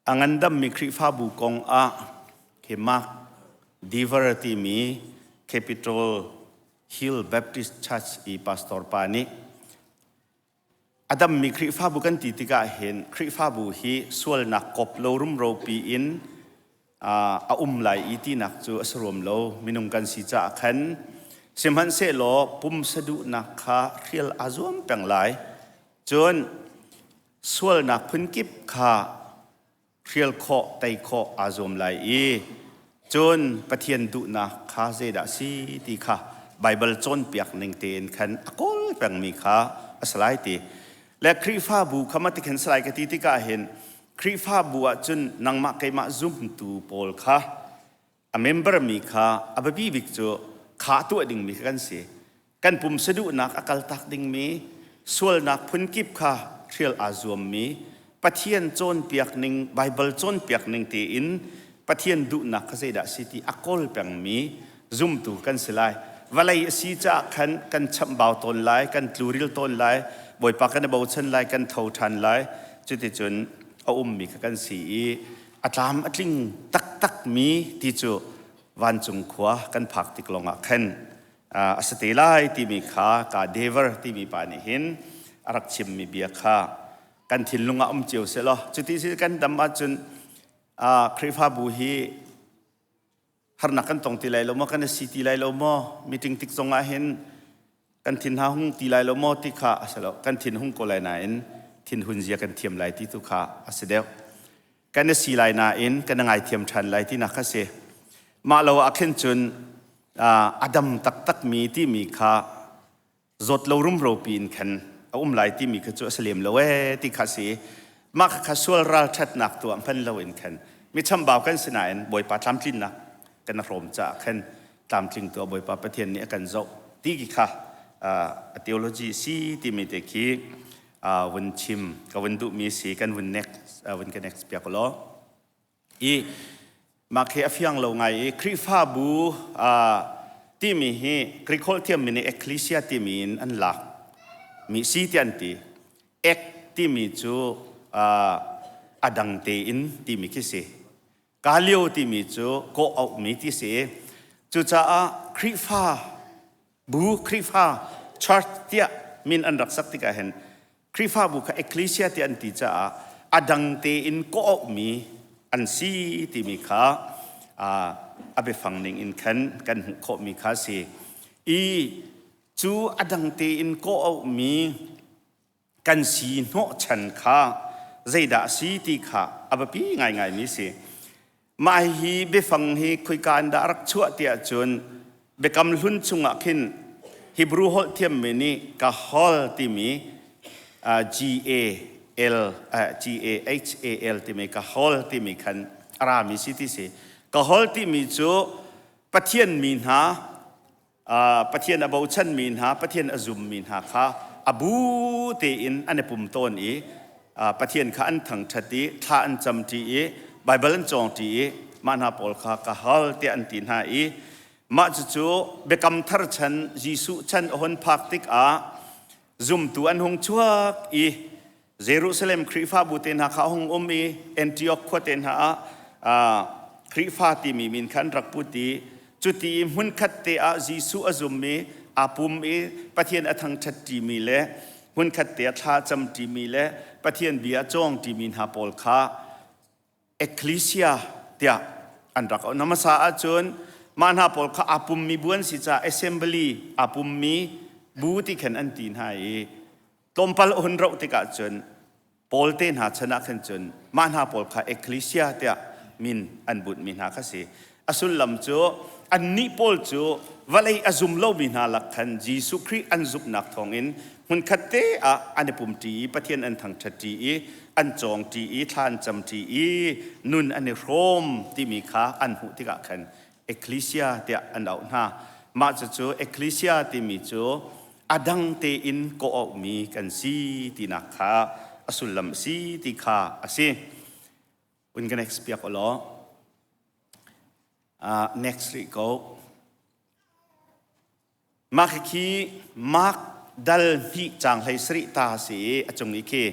A ngandammi Khrihfabu kong ah khi Mark Dever timi Capitol Hill Baptist Church i pastor pa nih a dammi Khrihfabu kan ti tikah hin Khrihfabu hi sualnak kop lo rumro pi in a um lai i tinak cu a si ruam lo. Minung kan si caah khan sihmanhsehlaw pumsa duhnak kha hrial aa zuam peng lai. Cun sualnak phunkip kha hrial khawh, tei khawh aa zuam lai i cun Pathian duhnak kha zeidah a si ti kha Baibal cawnpiak ning tein khan a kawl pengmi kha a si lai ti. Le Khrihfabu kha mah ti khin si lai ka ti tikah hin Khrihfabu ah cun nangmah keimah zumtu pawl kha a member mi kha a biapi bik cu kha tuah dingmi kha kan si. Kan pumsa duhnak a kaltak dingmi, sualnak phunkip kha hrial aa zuammi, Pathian cawnpiak ning, Baibal cawnpiak ning tein Pathian duhnak kha zeidah a si ti a kawl pengmi zumtu kan si lai. Vawlei a si caah khan kan chamhbau tawn lai, kan tluril tawn lai, Bawipa kan i bochan lai, kan tho ṭhan lai. Cuticun a ummi kha kan si i a tlam a tling taktakmi ti cu vancung khua kan phak tik lawngah khan a si te lai timi kha ka Dever timi pa nih hin a rak chimmi bia kha kan thinlung ah um cio seh law cuti si kan dam ahcun Khrihfabu hi harnak kan tong ti lai lo maw kan si ti lai lo maw meeting tik zong ah hin kan thin ha hung ti lai lo maw ti kha a si lo kan thin hung ko lai nain thinhun zia kan thiam lai ti tu kha a si deuh kan i si lai nain kan i ngaithiam ṭhan lai tinak kha si mah lo ah khin cun a dam taktakmi timi kha zawt lo rumro piin khan a um lai timi kha cu a si lem lo ee ti kha si mah kha sual ral ṭhatnak tuah hman lo in khan mi chambau kan si nain Bawipa tlamtlinnak kan hrawm caah khan tlamtling tuah Bawipa Pathian nih a kan zoh ti khi kha a theology si timi te khi vun chim ka vun duhmi si kan vun next vun ka next piak law I mah khi a fiang lo ngai i Khrihfabu timi hi Greek holh thiammi nih ecclesia timi in an lak mi si ti an ti. Ek timi cu a dang tein timi khi si. Kalio timi cu kawh auhmi ti si. Cucaah Khrihfa bu Khrihfa church tiah min an rak sak tikah hin Khrihfabu kha ecclesia tiah an ti caah a dang tein kawh-auhmi an si timi kha a biafang ning in khan kan hmuh khawhmi kha a si. I cu a dang tein kawh-auhmi kan si hnawhchan kha zeidah a si ti kha a biapi ngaingaimi a si. Mah hi biafang hi khoika in dah a rak chuah tiah cun Biakam Hlun chungah khin Hebrew holh thiammi nih kahol timi G A L G A H A L timi kahol timi khan a rami si ti si. Kahol timi cu Pathian mi hna Pathian a bochanmi hna, Pathian a zummi hna kha a bu tein an i pum tawn i Pathian kha an thangṭhat i thla an camṭi i Baibal an cawngṭi i mah hna pawl kha ka hal tiah an ti hna i mah cucu Biakam Thar chan Jesuh chan a hun phak tikah zumtu an hung chuak i Jerusalem Khrihfabu te hna kha a hung um i Antioch khua te hna ah Khrihfa timi min kha an rak put i cuti i hmunkhat te ah Jesuh a zum i aa pum i Pathian a thangṭhat ṭimi le hmunkhat te ah thla a cam ṭimi le Pathian bia a cawng ṭimi hna pawl kha Ecclesia tiah an rak auh. Hmasa ahcun mah hna pawl kha aa pummi bu an si caah assembly aa pummi bu ti khan an ti hna i tlawmpal a hun roh tikah cun Paul te hna chan ah khan cun mah hna pawl kha ecclesia tiah min an bunhmi hna kha si. A sullam cu annih pawl cu vawlei a zum lomi hna lak khan Jesuh Khrih an zumhnak thawngin hmunkhat te ah an i pumṭi i Pathian an thangṭhatṭi i an cawngṭi i thla an camṭi i nun an i hrawm timi kha an hmuh tikah khan ecclesia tiah an auh hna. Mah cucu ecclesia timi cu a dang tein kawh-auhmi kan si tinak kha a sullam a si ti kha a si. Un ka next piak law. Next rih ko. Mah khi Mark dal hnih caang hlei sarih ta si i a cung i khi.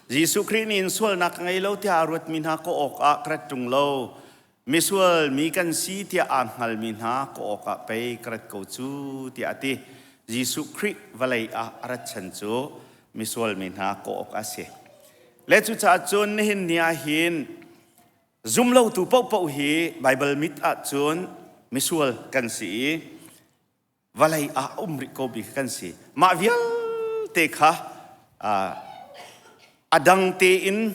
Jesuh Khrih nih in sualnak ka ngei lo tiah a ruatmi hna kawh awkah ka rat ṭung lo. Misual mi kan si tiah aa hngalmi hna kawh awkah pei ka rat ko cu tiah a ti. Jesuh Khrih vawlei ah a rat chan cu misual mi hna kawh awk a si. Le cucaah cun nihin ni ah hin zumlotu paohpaoh hi Baibal mit ahcun misual kan si i vawlei ah a um rih ko bi kan si. Mah vialte kha a dang tein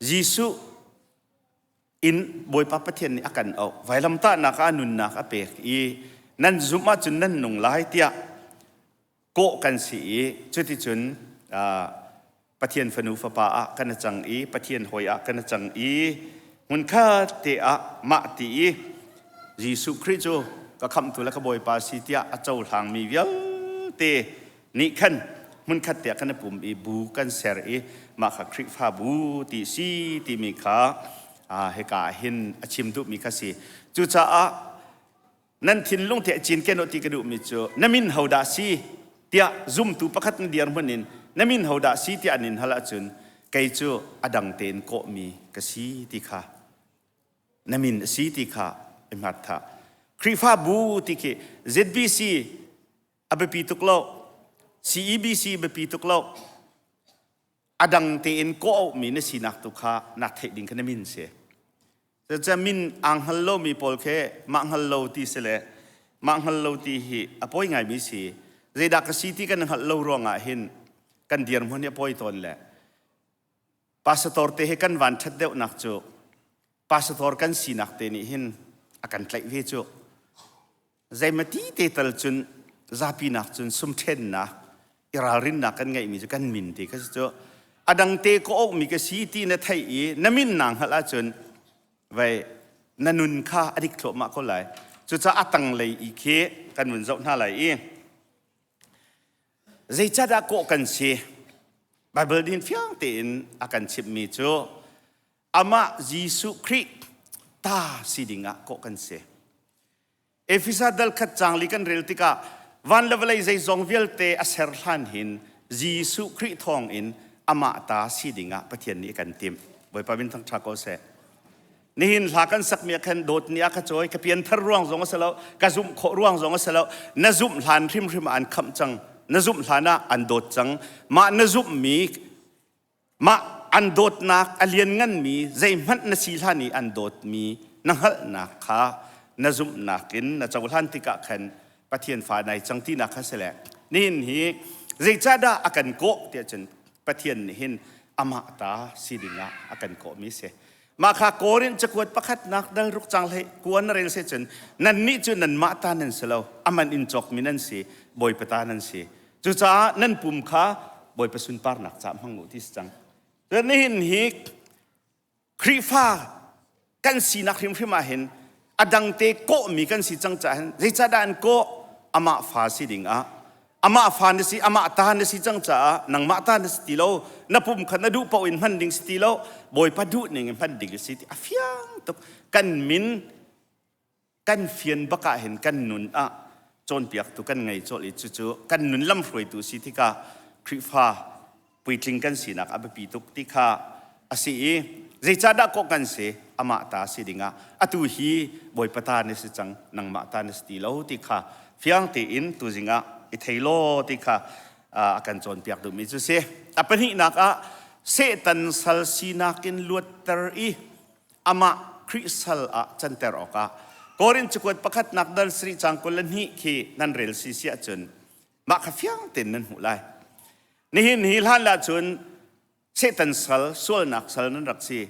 Jesuh in Bawipa Pathian nih a kan auh. Vailamtahnak ah nunnak a pek i nan zumh ahcun nan nung lai tiah kawh kan si i cuticun Pathian fanu fapa ah kan cang i Pathian hawi ah kan cang i hmunkhat te ah mah ti i Jesuh Khrih cu ka khamhtu le ka Bawipa si tiah a cohlangmi vialte nih khan hmunkhat te ah kan i pum i bu kan ser i mah kha Khrihfabu ti si timi kha hika ah hin a chim duhmi kha si. Cucaah Nan thinlung te cinken u ti ka duhmi cu na min hodah si tiah zumtu pakhat na dirhmun in na min hodah si tiah an in hal ahcun kei cu a dang tein kawhmi ka si ti kha na min a si ti kha i hngat tha. Khrihfabu ti khi ZBC a biapi tuk lo, CEBC biapi tuk lo, a dang tein kawh auhmi na sinak tu kha na theih ding kha na min si. Cucaah min aa hngal lomi pawl khi mah hngal lo ti si le mah hngal lo ti hi a pawi ngaimi si. Zeidah ka si ti kan hngalh lo ruangah hin kan dirhmun hi a pawi tawn le pastor te hi kan van ṭhat deuhnak cu pastor kan sinak te nih hin a kan tlaih ve cu. Zeimati te tal cun zapi nak cun sumṭhennak i ralrinnak kan ngeihmi cu kan min ti kha si cu a dang te ka awkmi ka si ti na theih i na min naa hngalh ahcun vei na nun kha a dik thluahmah ko lai. Cucaah a tanglei i khi kan vun zoh hna lai i zeicahdah kawh kan si? Baibal nih fiang tein a kan chimhmi cu amah Jesuh Khrih ta si dingah kawh kan si. Efesa dal khat caang li kan rel tikah van le vawlei zeizong vialte a ser hlan hin Jesuh Khrih thawng in amah ta si dingah Pathian nih a kan timh. Bawipa min thangṭha ko seh. Nihin hla kan sakmi ah khan dawt ni a ka cawi, ka pianthar ruang zong a si lo, ka zumh khawh ruang zong a si lo. Na zumh hlan hrimhrim ah an khamh cang. Na zumh hlan ah an dawt cang. Mah na zumhmi Mah an dawtnak a liannganmi zeihmanh na si hlan i an dawtmi na hngalhnak kha na zumhnak in na cohlan tikah khan Pathian fa nai cang tinak kha si le nihin hi zeicahdah a kan kawh tiah cun Pathian nih hin amah ta si dingah a kan kawhmi si. Mah kha Korin cakuat pakhatnak dal ruk cang hlei kuan na rel se cun nannih cu nanmah ta nan si lo aman in cawkmi nan si Bawipa ta nan si. Cucaah nan pum kha Bawipa sunparnak ca hmang u ti si cang. Cun nihin hi Khrihfa kan sinak hrimhrim ah hin a dangte kawhmi kan si cang caah hin zeicahdah an kawh? Amah fa si ding ah amah fa na si amah ta na si cang caah nangmah ta na si ti lo na pum kha na duh paoh in hman ding si ti lo Bawipa duh ning in hman ding si ti a fiang tuk kan min kan fian bak ah hin kan nun ah cawnpiaktu kan ngei colh i cucu kan nun lamhruaitu si tikah Khrihfa puitling kan sinak a biapi tuk ti kha a si i zeicahdah kawh kan si amah ta si dingah atu hi Bawipa ta na si cang nangmah ta na si ti lo ti kha fiang tein tuzing ah i thei law ti kha a kan cawnpiak duhmi cu si a pahnihnak ah Satan sal sinak in luatter i amah Khrih sal ah canter awkah Korin cakuat pakhatnak dal sarih cang 22 khi nan rel si si ahcun mah kha fiang tein nan hmuh lai. Nihin hi hlan lah cun Satan sal, sualnak sal nan rak si.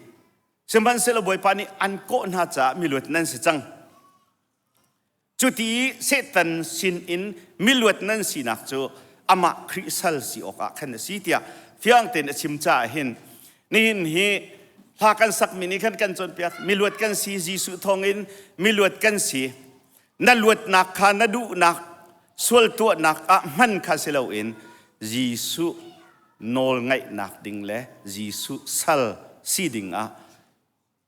Sihmanhsehlaw Bawipa nih an kawh hna caah miluat nan si cang. Cuti Satan sin in miluat nan sinak cu amah Khrih sal si awkah khan a si tiah fiang tein a chim caah hin nihin hi hla kan sakmi nih khan kan cawnpiak miluat kan si Jesuh thawngin miluat kan si na luatnak kha na duhnak sual tuahnak ah hman kha si loin Jesuh nawl ngaihnak ding le Jesuh sal si ding ah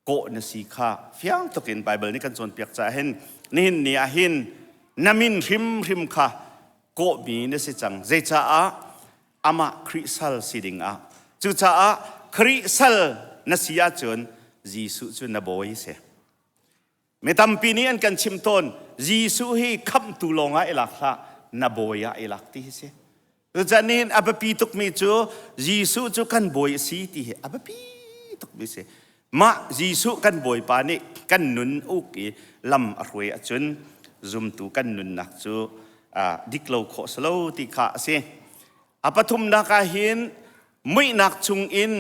kawh na si kha fiang tuk in Baibal nih kan cawnpiak caah hin nihin ni ah hin na min hrimhrim kha kawhmi na si cang. Zeicaah amah Khrih sal si ding ah Cucaah Khrih sal na si ahcun Jesuh cu na bawi si. Mi tampi nih an kan chim tawn Jesuh hi khamhtu lawngah i lak hlah, na bawi ah i lak ti hi si. Cucaah nihin a biapi tukmi cu Jesuh cu kan bawi a si ti hi a biapi tukmi si. Mah Jesuh kan Bawipa nih kan nun uk i lam a hruai ahcun zumtu kan nunnak cu dik lo khawh si lo ti kha a si. A pathumnak ah hin muihnak chungin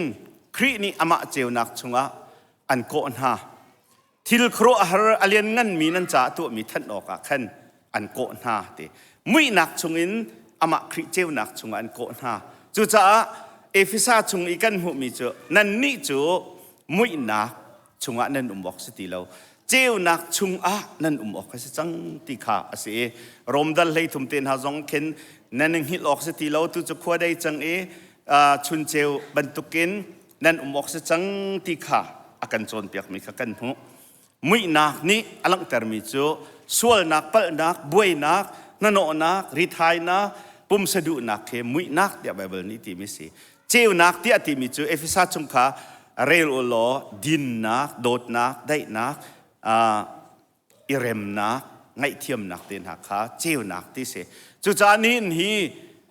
Khrih nih amah ceunak chungah an kawh hna. Thil khuaruahhar a liannganmi nan caah tuahmi thanh awkah khan an kawh hna ti. Muihnak chungin amah Khrih ceunak chungah an kawh hna. Cucaah Efesa chung i kan hmuhmi cu nannih cu muihnak chungah nan um awk si ti lo. Ceunak chungah nan um awk a si cang ti kha a si i Rom dal 13 te hna zong khin nan i hngilh awk si ti lo tu cu khua dei cang i chun ceu bantukin nan um awk si cang ti kha a kan cawnpiakmi kha kan hmuh. Muihnak nih a langhtermi cu sualnak, palhnak, buainak, hnahnawhnak, rithainak, pumsa duhnak he muihnak tiah Baibal nih timi si. Ceunak tiah timi cu Efesa chung kha rel u law dinnak, dawtnak, daihnak, i remnak, ngaihthiamnak te hna kha ceunak ti si. Cucaah nihin hi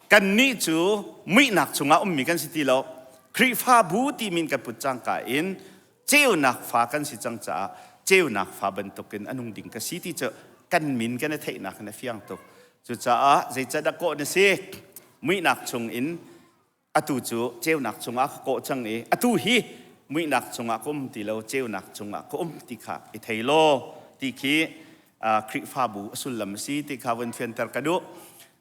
kannih cu muihnak chungah ummi kan si ti lo. Khrihfabu ti min kan put cangka in ceunak fa kan si cang caah ceunak fa bantukin a nung ding ka si ti cu kan min kan i theihnak in a fiang tuk. Cucaah zeicadah kawh na si? Muihnak chungin atu cu ceunak chungah ka kawh cang i atu hi muihnak chungah ka um ti lo ceunak chungah ka um ti kha i thei law ti khi Khrihfabu a sullam a si ti kha vun fianter ka duh.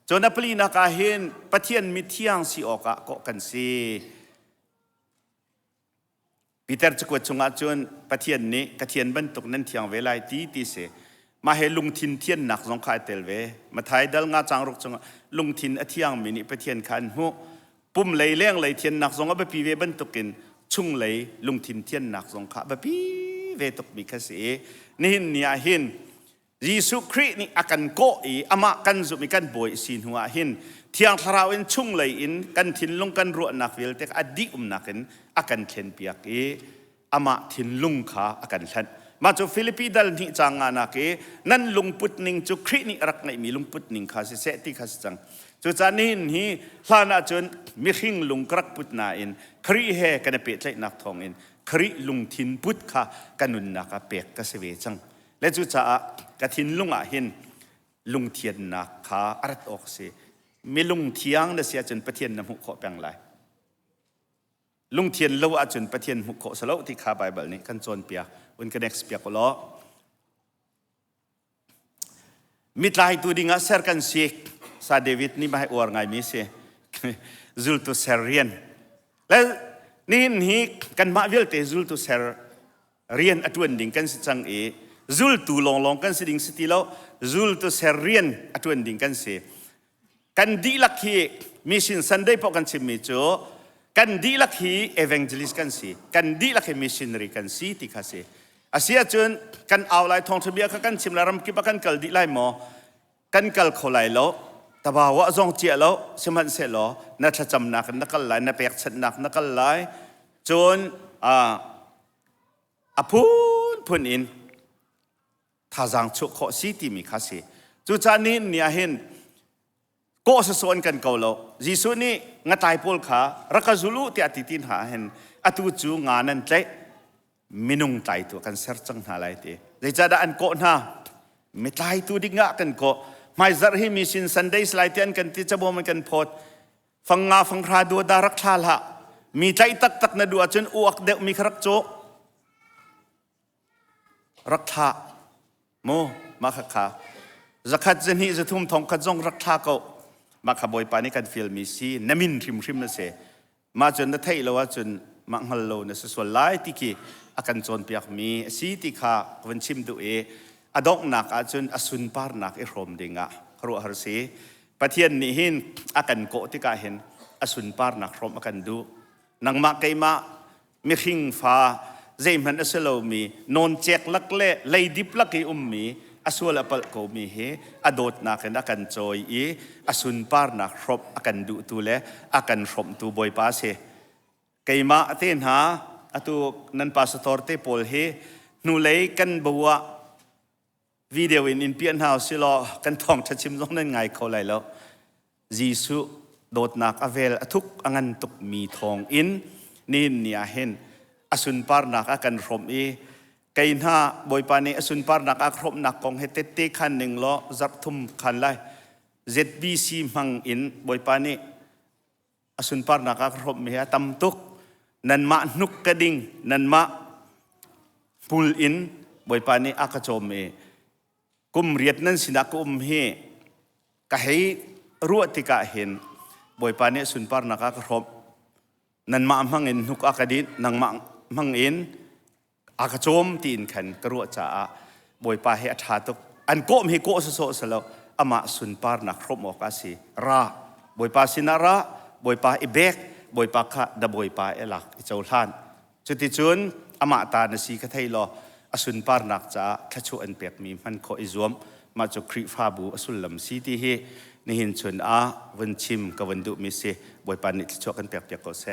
Cun a palinak ah hin Pathian mithiang si awkah kawh kan si. Peter cakuat chungah cun Pathian nih ka thian bantuk nan thiang ve lai ti ti si. Mah he lungthin thiannak zong kha ai tel ve. Mathai dal nga cang ruk chungah lungthin a thiangmi nih Pathian kha an hmuh. Pum lei leng lei thiannak zong a biapi ve bantukin chung lei lungthin thiannak zong kha a biapi ve tukmi kha si i nihin ni ah hin Jesuh Khrih nih a kan kawh i amah kan zumh i kan bawi si hnu ah hin Thiang Thlarau in chunglei in kan thinlung kan ruahnak vialte a dih umnak in a kan thlenpiak i amah thinlung kha a kan hlanh. Mah cu Filipi dal hnih caang nganak i nan lungput ning cu Khrih nih a rak ngeihmi lungput ning kha siseh ti kha si cang. Cucaah nihin hi hlan ahcun mihring lung ka rak put nain Khrih he kan i pehtlaihnak thawngin Khrih lungthin put kha ka nunnak ah pek ka si ve cang. Le cucaah ka thinlung ah hin lungthiannak kha a rat awk a si. Mi lungthiang na si ahcun Pathian na hmuh khawh peng lai. Lungthian lo ahcun Pathian hmuh khawh si lo ti kha Baibal nih kan cawnpiak. Un ka next piak u law. Mitlaitu dingah ser kan si. Sa David nih mai uar ngaimi si. Zultu ser rian. Le nihin hi kanmah vialte zultu ser rian a ṭuan ding kan si cang i zultu lawnglawng kan si ding si ti lo zultu ser rian a ṭuan ding kan si kan dihlak hi mission Sunday paoh kan chimmi cu kan dihlak hi evangelist kan si kan dihlak hi missionary kan si ti kha si a si ahcun kan au lai thawngṭha bia kha kan chim lai ramkip ah kan kal dih lai maw kan kal kho lai lo tabawa zong cia lo sihmanhsehlaw na thlacamnak in na kal lai na pekchanhnak na kal lai cun a phunphun in thazaang chuah khawh si timi kha si cucaah nihin ni ah hin kawh sawsawh in kan ko lo Jesuh nih ngatlai pawl kha rak ka zul u tiah ti ti hna hin atu cu nga nan tlaih minung tlaitu kan ser cang hna lai ti zeicahdah an kawh hna mitlaitu ding ah kan kawh hmaizarh hi mission Sundays lai ti an kan ti cabawm an kan phawt Fang nga fanghra dua da rak thla hlah. Mi tlaih taktak na duh ahcun uak deuh mi kha rak cawk. Rak thlah. Mu, mah kha kha. Zakhat zahnih zathum thongkhat zong rak thla ko. Mah kha Bawipa nih kan fialmi si, na min hrimhrim na si. Mah cun na theih lo ahcun mah hngal lo na si sual lai ti khi a kan cawnpiakmi a si ti kha ka van chim duh i a donghnak ahcun a sunparnak i hrawm dingah khuaruahhar si. Pathian nih hin a kan kawh tikah hin a sunparnak hrawmh a kan duh. Nangmah keimah mihring fa zeihmanh a si lomi nawncek lak le leidip lak i ummi a sual a palh komi hi a dawtnak in a kan cawi i a sunparnak hrawmh a kan duhtu le a kan hrawmhtu Bawipa a si. Keimah te hna atu nan pastor te pawl hi hnulei kan bo ah video in in piah hna usilaw kan thawngṭha chim zong nan ngai kho lai lo. Jesuh dawtnak a vel a thuk a ngan tukmi thawng in nihin ni ah hin a sunparnak a kan hrawmh i kei hna Bawipa nih a sunparnak a hrawmhnak kong he tette khan ning law zarh thum khan lai ZBC hmang in Bawipa nih a sunparnak a ka hrawmhmi hi a tam tuk. Nanmah hnuk ka ding, nanmah hmul in Bawipa nih a ka cawm i kum riat nan sinah ka um hi ka hei ruah tikah hin Bawipa nih sunparnak a ka hrawmh. Nanmah hmang in hnuk a ka dinh, nangmah hmang in a ka cawm tiin khan ka ruah caah Bawipa hi a ṭha tuk. An kawm hi kawh sawsawh si lo, amah sunparnak hrawmh awk a si. Ra, Bawipa sinah ra, Bawipa i bek, Bawipa kha da Bawipa i lak i cohlan. Cuticun amah ta na si kha thei law a sunparnak caah thluachuah an pekmi hman khawh i zuam. Mah cu Khrihfabu a sullam si ti hi nihin chun ah vun chim ka vun duhmi si. Bawipa nih thluachuah kan pek piak ko seh.